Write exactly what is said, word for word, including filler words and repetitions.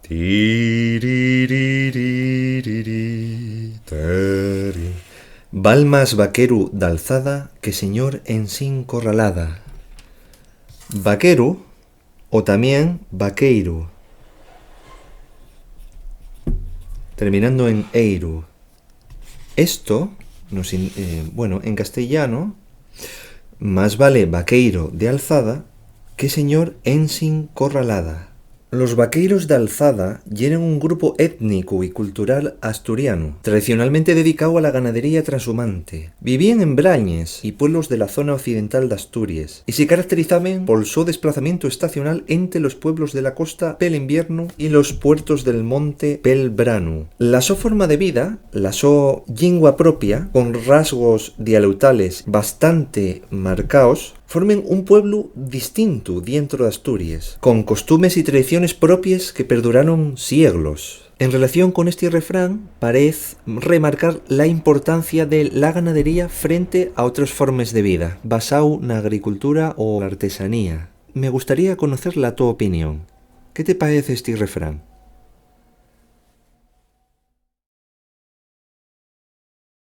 Tiriririri, tari. Val más vaqueru d'alzada que señor ensin corralada. Vaqueru, o tamién vaqueiru, terminando en eiru. Esto, nos in-, eh, bueno, en castellano, más vale vaqueiro de alzada que señor ensin corralada. Los vaqueiros d'alzada yeren un grupu étnicu y cultural asturianu, tradicionalmente dedicáu a la ganadería transhumante. Vivíen en Brañes y pueblos de la zona occidental d'Asturies, y se caracterizaben pol so desplazamientu estacional ente los pueblos de la costa pel inviernu y los puertos del monte pel branu. La so forma de vida, la so llingua propia, con rasgos dialeutales bastante marcaos, formen un pueblu distintu dientro d'Asturies, con costumes y tradiciones propies que perduraron sieglos. En relación con esti refrán, parez remarcar la importancia de la ganadería frente a otres formes de vida, basáu na agricultura o artesanía. Me gustaría conocer la to opinión. ¿Qué te paez esti refrán?